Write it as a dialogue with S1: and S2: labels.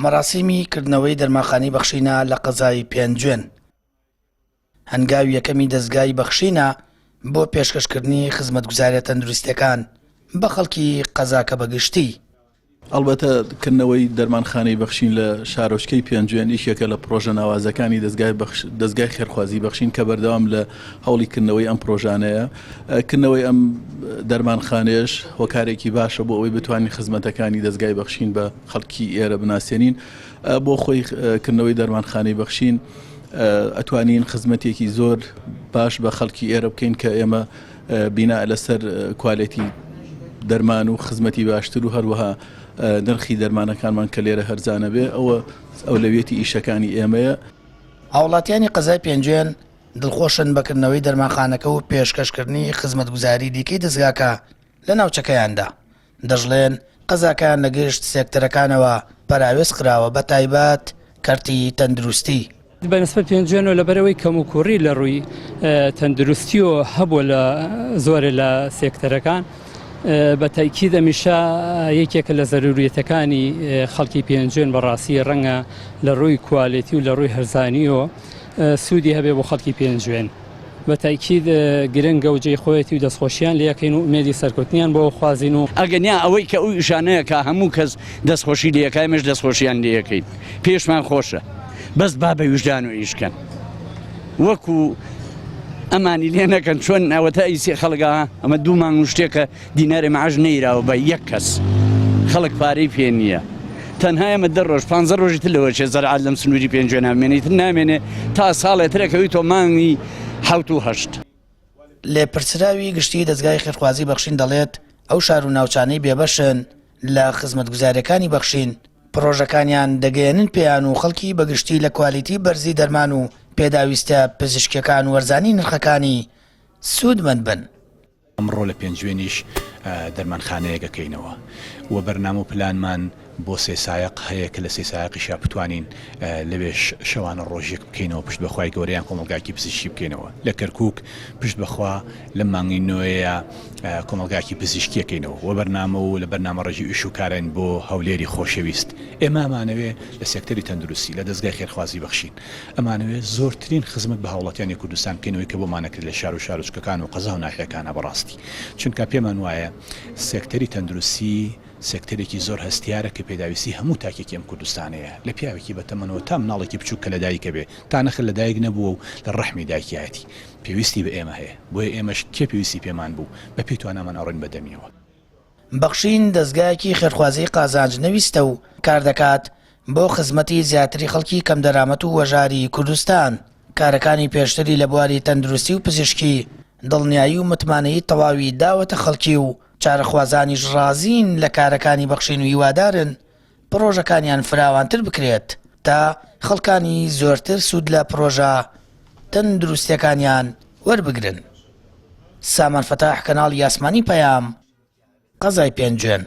S1: مەراسیمی کردنەوەی دەرمانخانەی بەخشینە لە قەزای پێنجوێن هەنگاوی یەکەمی دەزگای بەخشینە بۆ پێشکەشکردنی خزمەتگوزاریە تەندروستیەکان بە خەڵکی قەزاکە بە گشتی.
S2: ئەڵبەتە کردنەوەی دەرمانخانەی بەخشین لە شارۆچکەی پێنجوێن یەکێکە لە پڕۆژە ناوازەکانی دەزگای بەخش دەزگای خێرخوازی بەخشین کە بەردەوام لە هەوڵی کردنەوەی ئەم پڕۆژانەیە. کردنەوەی ئەم دەرمانخانەیەش هۆکارێکی باشە بۆ ئەوەی بتوانین خزمەتەکانی دەزگای بەخشین بە خەڵکی ئێرە بناسێنین. بۆ خۆی کردنەوەی دەرمانخانەی بەخشین ئەتوانین خزمەتێکی زۆر باش بە خەڵکی ئێرە بکەین کە ئێمە بینا لەسەر کوالێتی دەرمان و خزمەتی باشتر و هەروەها نرخی دەرمانەکانمان کە لێرە هەرزانە بێ ئەوە ئەولەویەتی ئیشەکانی ئێمەیە.
S1: هاوڵاتیانی قەزای پێنجوێن دڵخۆشن بە کردنەوەی دەرمانخانەکە و پێشکەشکردنی خزمەتگوزاری دیکەی دەزگاکە لە ناوچەکەیاندا، دەشڵێن، قەزاکەیان لە گشت سێکتەرەکانەوە پەراوێز خراوە بە تایبەت کەرتی تەندروستی.
S3: بە نسبەت پێنجوێنەوە لەبەرئەوەی کەموکوڕی لە ڕووی تەندروستیەوە هەبووە لە زۆرێ لە سێکتەرەکان بە تەئکید ئەمیشە یەکێکە لە زەروریەتەکانی خەڵکی پێنجوێن بەڕاستی ڕەنگە لە ڕووی کوالێتی و لە ڕووی هەرزانیەوە سوودی هەبێ بۆ خەڵکی پێنجوێن. بە تەئکید گرنگە و جێی خۆیەتی و دەستخۆشیان لێ ئەکەین و ئومێدی سەرکەوتنیان بۆ خوازین و.
S4: ئەگەنیا ئەوەی کە ئەو ئیشانە ئەکا هەموو کەس دەستخۆشی لێ ئەکا ئێمەش دەستخۆشیان لێ ئەکەین پێشمان خۆشە بەس با بە ویژدان و ئیش کەن وەکو ئەمانی لێ نەکەن چۆن ئەوەتا ئیسی خەڵگا ئەمە دوو مانگ و شتێکە دینارێ معاش نەیراوە بە یەک کەس خەڵک پارەی پێ نییە تەنها ئێمە دە ڕۆژ پ ڕۆژی تر لەوە چێ زەرعات لەم سنووری پێنجوێن نامێنێ تر نامێنێ تا ساڵێ ترەکەوی تۆ مانگی حەوت و هەشت.
S1: لێپرسراوی گشتیی دەزگای خێرخوازی بەخشین دەڵێت، ئەو شار و ناوچانەی بێبەشن لە خزمەتگوزارییەکانی بەخشین، پڕۆژەکانیان دەگەیەنن پێیان و خەڵکی بەگشتی لە کوالیتی بەرزی دەرمان و پێداویستە پزیشکییەکان و هەرزانی نرخەکانی سوودمەند بن.
S5: ئەمڕۆ لە پێنجوێنیش دەرمانخانەیەک ئەکەینەوە و بەرنامە و پلانمان بۆ سێسایەق هەیە کە لە سێسایەقیشا بتوانین لەوێش شەوانە ڕۆژێک بکەینەوە پشت بەخوای گەورە یان کۆمەڵگاکی پزیشکی بکەینەوە لە کەرکک پشت بەخوا لەم مانگی نوێیە کۆمەڵگاکی پزیشکی ئەکەینەوە و بەرنامە و لە بەرنامە ڕێژی ئیش و کارین بۆ هەولێری خۆشەویست ئێمە ئەمانەوێ لە سێکتەری تەندروستی لە دەزگای خێرخوازی بەخشین ئەمانەوێ زۆرترین خزمەت بە هاوڵاتیانی کوردستان بکەین ئەوەی کە بۆمان ئەکرێت لە شار و شارۆچکەکان و قەزا و ناحیەکانا بەڕاستی چونکا پێمان وایە سێکتەری تەندروستی سێکتەرێکی زۆر هەستیارە کە پێداویستی هەموو تاکێکی ئەم کوردستانەیە لە پیاوێکی بەتەمەنەوە تا مناڵێکی بچوک کە لەدایک ئەبێ تا نەخر لەدایک نەبووە و لە ڕەحمی دایکیایەتی پێویستی بە ئێمە هەیە بۆیە ئێمەش کێ پێویستی پێمان بوو بە پێی توانامان ئەڕۆین بە دەمیەوە.
S1: بەخشین دەزگایەکی خێرخوازیی قازانج نەویستە و کاردەکات بۆ خزمەتی زیاتری خەڵکی کەمدەرامەت و وەژاری کوردستان، کارەکانی پێشتری لە بواری تەندروستی و پزیشکی دڵنیایی و متمانەیی تەواوی داوەتە خەڵکی و چارەخوازانیش ڕازین لە کارەکانی بەخشین و هیوادارن پڕۆژەکانیان فراوانتر بکرێت تا خەڵکانی زۆرتر سوود لە پڕۆژە تەندروستیەکانیان وەربگرن. سامان فەتاح کەناڵی ئاسمانی پەیام، قەزای پێنجوێن.